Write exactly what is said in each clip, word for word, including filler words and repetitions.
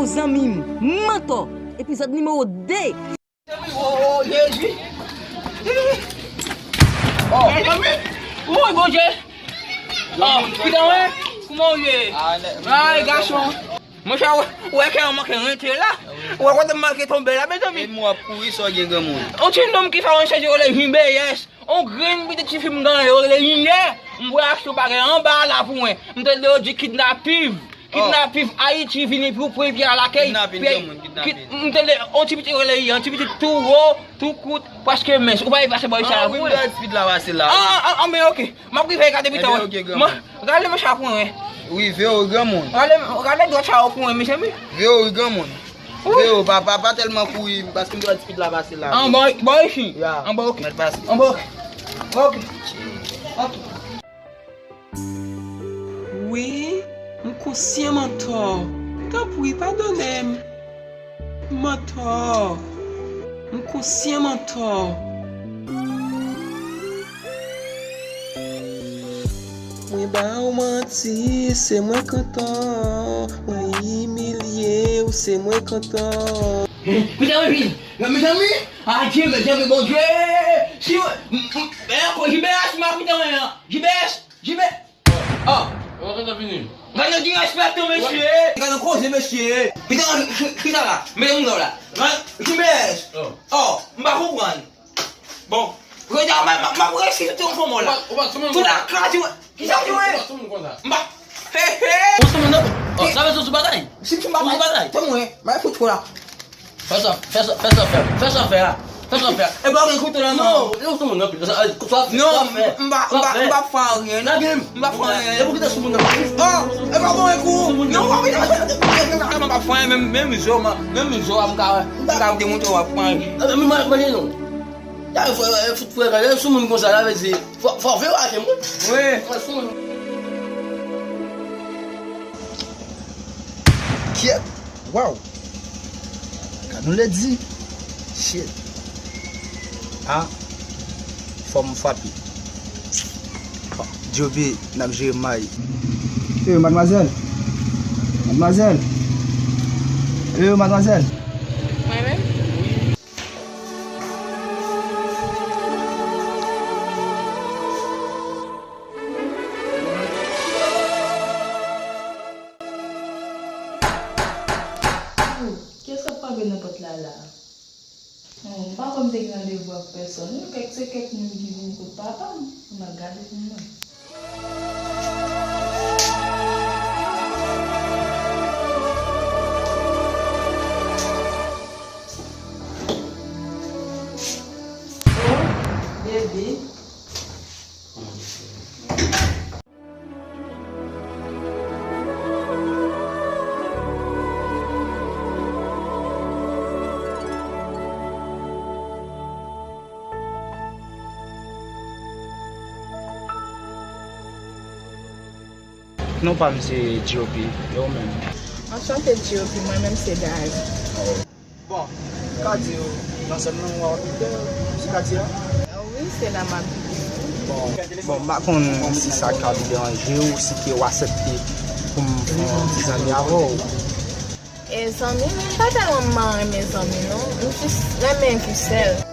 Zanmi m, Mantò, epizòd nimewo de. Oh, Jezi. Oh, mezanmi. Woy, Bondye. Oh, pitit mwen, kòman w ye? Ay, gason. Monchè, ou wè kè an manke rete la. Ou wè kote m manke tonbe la, mezanmi. E m w ap kouri sa w gen granmoun. On ti nonm ki fè yon chèz yo rele Jinbeyès. On grenn pitit tifi m genyen yo rele Jinè. M voye achte yon bagay anba la pou mwen. M tande yo di kidnapiv. Kidnapiv Ayiti vini pou pran pye a lakay. Kidnapin granmoun, kidnapin. M tande on ti pitit yo rele Iyan, on ti pitit tou wo, tou kout, prèske mens. Ou pa vin pase bò icha la pou mwen. Wi, m tande pitit la pase la. Ah, ah, ah, men oke. M ap rive gade pita wè. Gade men sa pou mwen. Wi, veye w granmoun. Gade, gade dwèt sa yo pou mwen, mezanmi. Veye w wi granmoun. Veye w, pa, pa, pa tèlman kouri, paske m te wè ti pitit la pase la. An, bò, bò isit. Ya. An, bò, oke. Mèt pase. An, bò, oke. Oke. Oke. Wi, m konsyan Mantò. Tanpri, padone m. Mantò. M konsyan Mantò. Mwen ba w manti, se mwen k antò. Mwen imilye w, se mwen k antò. Kote mwen vin? Mezanmi, adye, mezanmi, Bondye. Si, m, m, men ankò, J B S, m ap kite mwen an. J B S, J B S. Oh. Mwen kontan vini. Gade ki respè tou, mesye. Gade koze, mesye. Pita, ki, ki sa la? Mete moun la. Gade, J B S. Oh. Oh, m pa konprann. Bon, rete, m, m, m ap resi tou kòman la. Ou pa, ou pa, tout la kraze, wè. Kisa w di, wè? Ou pa sou moun konsa. M pa, he, he. Ou sou moun nan. Oh, sa vle di ou sou bagay? Si m sou bagay. Ou sou bagay. Tann mwen, m al fout ou la. Fè sa, fè sa, fè sa fè. Fè sa fè a. Fè sa fè a. E pa gen kouto la non. Non, ou sou moun nan pil. Sa, sa fè. Non, sa fè. M pa, m pa, m pa fè anyen. Lage m. M pa fè anyen. E pou ki te sou moun nan? Oh, e pa bon e kou. Non, pa vin. M pa fè anyen, menm, menm zo, menm zo, m ka, m ka demontre w ap fè anyen. E, men manje non. Sa fè, fout frè, lè sou moun konsa, sa vle di, fò, fò veye w ak moun. Wi. Fò sou moun. Kyèt. Waw. Gad yon lèdi. Shit. Ah. Fò m frape. Djobe, n ap jere may. Eh, madmwazèl. Madmwazèl. Eh, madmwazèl. Mwen menm? Kiyès k ap frape nan pòt la la? Oh, m pa kwè m te gen randevou ak pèsòn. Wi, kèk, se kèk moun ki vin kot papa m pou n al gade pou mwen. Oh, bebe. Non pa m se G O P, e ou menm? Anchante G O P, mwen menm se Dari. Bon, m ka di w, nan zòn nan w ap abite, se katye a? Wi, se la m abite. Bon, bon, m pa konn si sa ka deranje w, si ke w aksepte pou m fè yon ti zanmi avè w. E zanmi, m pa tèlman renmen zanmi non. M jis renmen vi sèl.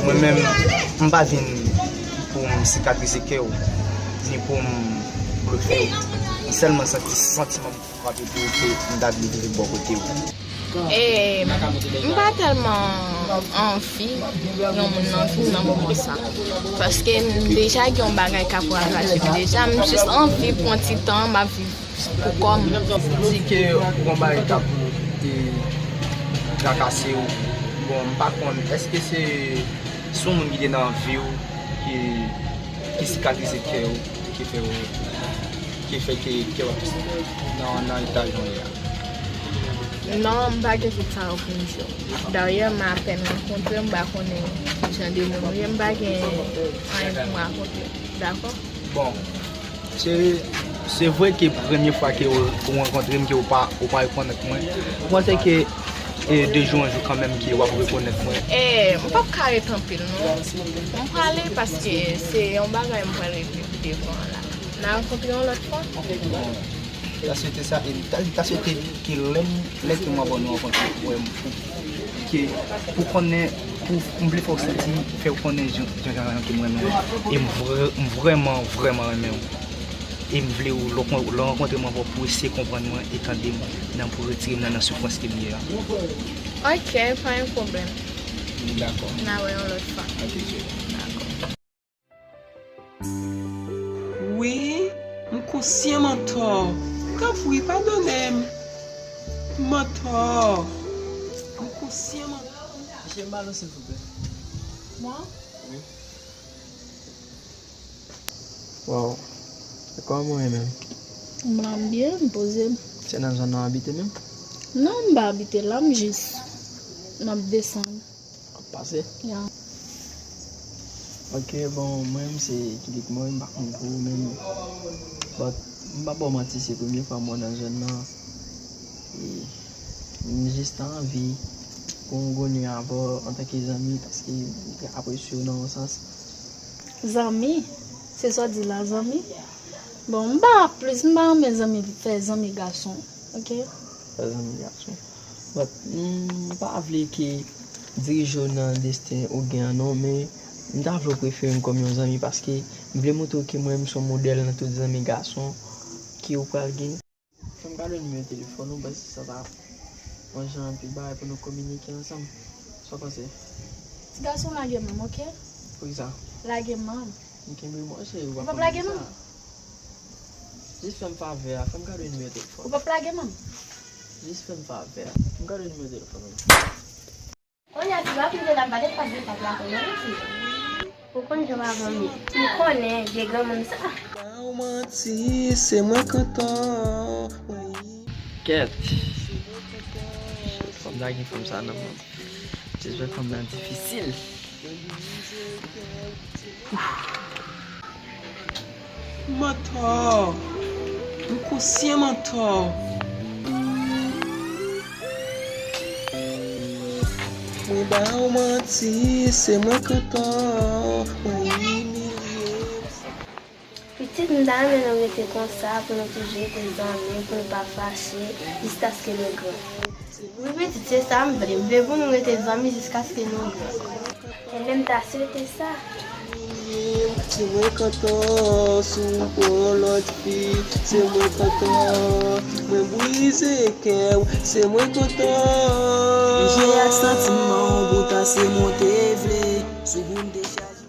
Mwen menm, m pa vin pou m sikatrize kè w, ni pou m blofe w. M sèlman santi santiman m frape pou w ke m ta vle vin bò kote w. E m pa tèlman anvi yon moun nan vin nan moman sa. Paske m deja gen yon bagay k ap ravaje m deja. M jis anvi pran ti tan, m ap viv pou kò m. Di ke yon bagay k ap, e, trakase w. Bon, m pa konn, èske se, se yon moun ki te nan vi w ki, ki sikatrise kè w, ki fè w, ki fè ke kè w ap nan, nan eta jan w ye a? Non, m pa gen tout sa yo pou m di w. Dayè, m apèn rankontre w, m pa konnen ki jan de moun ou ye, m pa gen anyen pou m rakonte w. Dakò? Bon, se, se vre ke premye fwa ke w, ou rankontre m, ke w pa, ou pa rekonèt mwen. Ou panse ke, e, de jou an jou kanmenm ke w ap rekonèt mwen? E, m p ap ka ret anpil, non. M prale paske se yon bagay m pral regle pi devan la. N a rankontre yon lòt fwa? Bon, m ta swete sa, e m ta, m ta swete ke lè m, lè ke mwen avè w nou rankontre, pou wè m, pou, ke, pou konnen, pou m vle fè w santi, fè w konnen jan, jan, jan, jan ke m renmen w. E m vrè-, m vrèman, vrèman renmen w. E m vle w, lè w kon-, lè w rankontre m ankò, pou w eseye konprann mwen e tande m, nan pou retire m nan, nan soufrans ke m ye a. Ok, pa gen pwoblèm. Dakò. N a wè yon lòt fwa. Ok, cheri. Dakò. Wi, m konsyan m antò. Tanpri, padone m. M antò. M konsyan m antò. Mesye, m ba nou, silvouplè. Mwen? Wi. Waw. E kòman w ye menm? M la, m byen, m poze m. Se nan zòn nan w abite menm? Non, m pa abite la, m jis, m ap desann. Ap pase? Ya. Ok, bon, mwen menm se Kilik Moy, m pa konn pou ou menm. But, m pa ba w manti, se premye fwa m wè w nan zòn nan. E, m jis ta anvi pou m goumen avè w antanke zanmi, paske m apresye w nan yon sans. Zanmi? Se sa w di la, zanmi? Bon, m pa plis, m pa renmen zanmi, fè zanmi gason, ok? Fè zanmi gason. But, m pa vle ke dirije w nan desten ou gen an non, men m ta vle w prefere m kòm yon zanmi, paske m vle montre w ke mwen, m se yon modèl nan tout zanmi gason ke ou pral gen. Fè m gade nimewo telefòn ou, baz, sa ta yon jan anpil bagay pou nou kominike ansanm. Sa w panse? Ti gason, lage m, ok? Poukisa? Lage m. M kenbe w, monchè, ou p ap lage m. Jis fè m favè a, fè m gade nimewo telefòn. Ou p ap lage m. Jis fè m favè a, fè m gade nimewo telefòn ou. Kounye a, ti rapide la, m pa t ap pase etap la, konnen, wi, ti. Ou konn jan m ap vann, m konnen vye granmoun sa. Ba w manti, se mwen k antò, wi. Kèt. Fòm nan gen fanm sa nan mwen. Jezwèl fanm nan difisil. M antò. M konsyan m antò. Mwen ba w manti, se mwen k antò. Mwen imilye m. Pitit, m ta renmen nou rete konsa, pou nou toujou rete zanmi, pou nou pa fache, jiskaske nou gran. Wi, pitit, se sa m vle. M vle pou nou rete zanmi jiskaske nou gran. Enben, m ta swete sa. Se mwen k antò, si w pran lòt fi, se mwen k antò. Mwen brize kè w, se mwen k antò. M jwe ak santiman w, poutan se mwen w te vle. Sou pou m dechaje.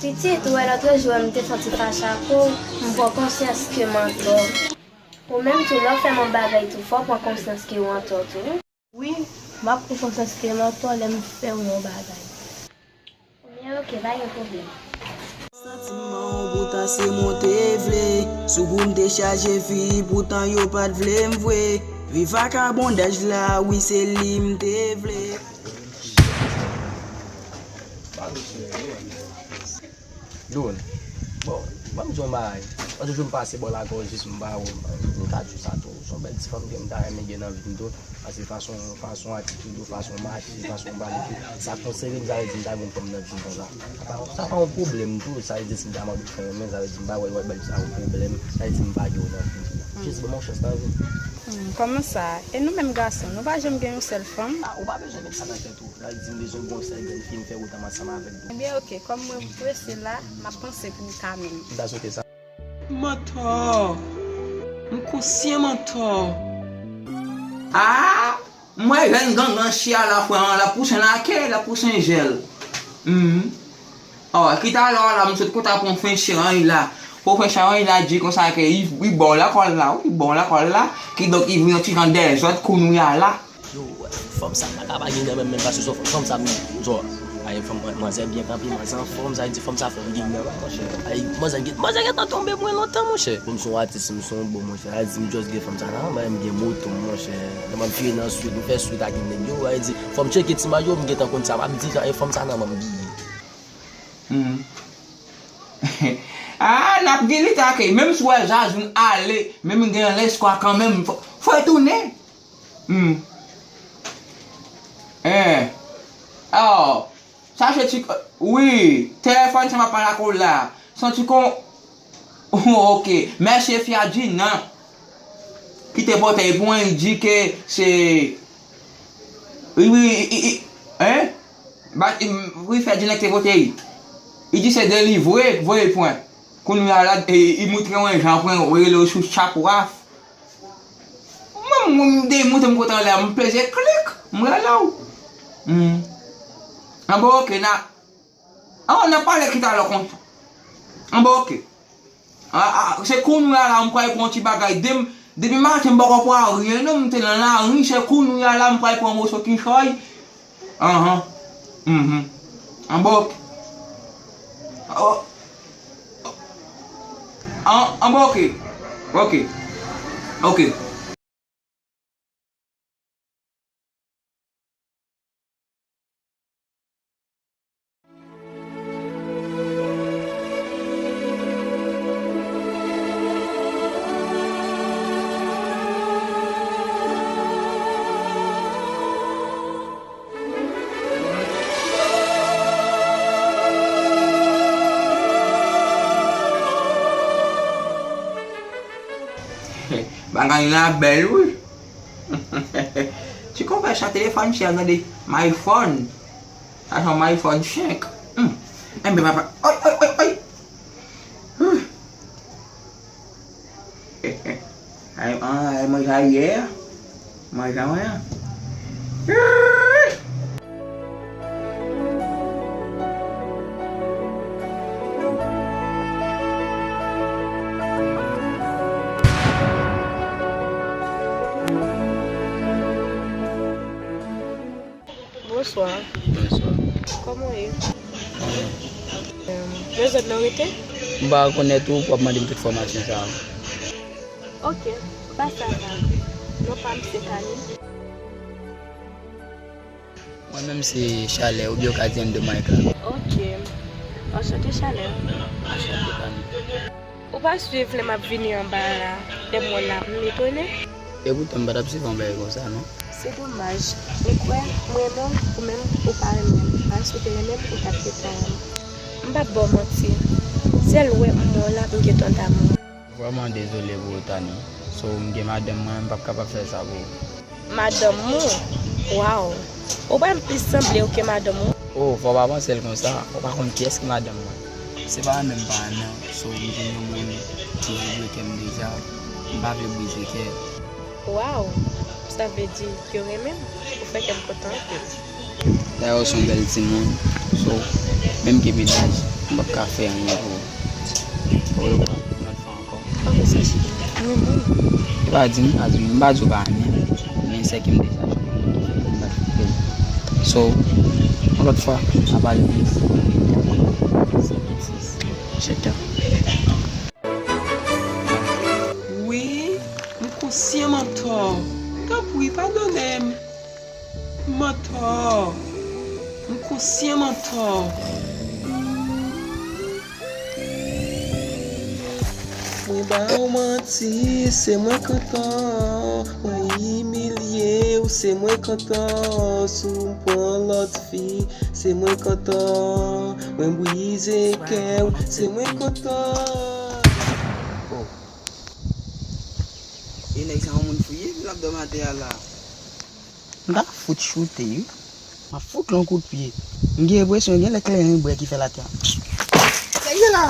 Pitit, ou wè lòt jou m te santi fache ak ou, m pran konsyans ke m antò. Ou menm tou, lè w fè m yon bagay tou, fò w pran konsyans ke w antò tou. Wi, m ap pran konsyans ke m antò lè m fè w yon bagay. Ebyen, oke, pa gen pwoblèm. Santiman w poutan se mwen w te vle. Sou pou m te chaje fi, poutan yo pa t vle m vre. Vagabondaj la, wi, se li m te vle. Doun. Bon, ban m di w yon bagay. Lòt jou m pase bò lakay w jis m ba w, m ka di w sa tou. Se yon bèl ti fanm ke m ta renmen gen nan vi m tou. Paske fason, fason atitid ou, fason mache, fason pale tou. Sa konserve m, sa vle di m ta gen yon fanm nan vi m konsa. Sa pa, sa pa yon pwoblèm tou. Sa vle di si m ta mande w fè renmen, sa vle di m pa wè, wè bèl sa yon pwoblèm. Sa vle di m pa gen w nan vi m. Jis ban m yon chans nan vi m. Hmm, kòman sa? E nou menm gason, nou pa janm gen yon sèl fanm? Ah, ou pa bezwen met sa nan tèt ou. Sa vle di m bezwen gon sèl grenn fi m fè wout ansanm avèk tou. Ebyen, oke, kòm mwen prese la, m ap panse pou ou kanmenm. M ta swete sa. M antò. M konsyan m antò. Ah! M wè jèn gangan chè a la, frè an, l ap pouse nan ake, l ap pouse jèl. Mhm. Ò, ki talè a la, m sot kote a pran frenchè an la. Pou frenchè an la di konsa ke li, li bon lakòl la, wi, li bon lakòl la. Kidonk, li vin yon ti jan dèzòd kounye a la. Yo, fanm sa, m pa ka pa gen nan menm, menm paske se fanm sa, m, jò, ay, fanm, manzè byen kanpe, manzè anfòm, sa vle di fanm sa fè m gen nan, monchè. Ay, manzè gen, manzè gentan tonbe mwen lontan, monchè. Pou m se yon atis, m se yon bon, monchè. Sa vle di m just gen fanm sa nan, men m gen moto, monchè. Lè m ap vire nan swit, m fè swit ak nèg yo, sa vle di, fò m tcheke ti imaj yo, m gentan konn sa, m ap di, e fanm sa nan, m biye. Hmm. Ah, n ap gen leta ke, menm si w wè Zazoun ale, men m gen lespwa kanmenm, fò, fò l tounen. Hmm. Eh. Oh. Sa se ti, wi, telefòn sa m ap pale ak ou la. Se yon ti kon, ok. Mèsi Fiadina ki te pote l pou mwen, li di ke se, wi, wi, wi, wi, hein? Ba, wi, Fiadina ki te pote l. Li di se delivre, voye l pran. Kounye a la, e, li moutre mwen jan pran, rele w sou Chapwaf. Mwen, mwen, m demoute m kote anlè, m peze klik, m rele w. Hmm. Anba, ok, na, an, n ap pale ki talè konsa. Anba, ok. A, a, se kounye a la, m pral pran yon ti bagay. Dem-, depi maten, m poko pran anyen, non, m te nan lari, se kounye a la, m pral pran moso kichòy. Anhan. Mhm. Anba, ok. Oh. An, anba, ok. Ok. Ok. Bagay la bèl, wi. Ti konpè sa telefòn chè, gade. My phone. Sa se yon iPhone senk. Hmm. Enben, papa. Oy, oy, oy, oy. Hmm. Ay, ay, ay, manje a yè. Manje a mwen an. Bonswa. Bonswa. Kòman w ye? Anyen. Em, nan zòn nan w rete? M pa rekonèt ou pou w ap mande m tout enfòmasyon sa a. Ok, m pa sava. Non pa m se Tani. Mwen menm se Chalè, oubyen yo ka di Ando Mike la. Ok. Anchante Chalè. Anchante Tani. Ou pa swiv lè m ap vini anba la, lè m wè w la, m etone. Epoutan m pa t ap swiv yon bagay konsa non. Se domaj. M kwè m renmen w, ou menm ou pa renmen m. Paske w te renmen m, ou t ap gentan wè m. M p ap ba w manti. Sèl wè m wè w la, m gentan damou. Vrèman dezole pou ou, Tani. So, m gen madanm mwen, m p ap kapab fè sa pou ou. Madanm ou? Waw! Ou pa plis sanble ou ke madanm ou? Oh, fò w pa panse l konsa. Ou pa konn kiyès ki madanm mwen. Se pa menm pa nan. So, m jwenn yon moun ki vle kè m deja. M pa vle brize kè. Waw! Sa vle di ke w renmen m. Ou fè kè m kontan anpil. Dayè, ou se yon bèl timoun. So, menm ke mennaj, m p ap ka fè anyen pou ou. Ou rekonèt yon lòt fwa ankò. Pa fè sa, cheri. Mwen menm. E pa di m, pa di m, m pa di w pa renmen m. Men sè ke m deja jwenn yon moun ki fè pou m bat fè. So, yon lòt fwa, n a pale plis. Chèk la. Wi, m konsyan m antò. Tanpri, padone m. M antò. M konsyan m antò. Mwen ba w manti, se mwen k antò. Mwen imilye w, se mwen k antò. Si w pran lòt fi, se mwen k antò. Mwen brize kè w, se mwen k antò. Oh. E nèg sa yon moun fou ye, l ap dòmi atè a la. M ta fout choute wi. M ap fout l yon kout pye. M gen enpresyon gen lè kleren bwè ki fè l atè a. Sa k gen la?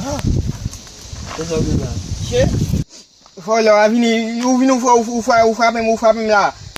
Ah. Sa k gen la? Chè. Vòlè a vini, ou vini, ou fra-, ou fra-, ou frape m, ou frape m la.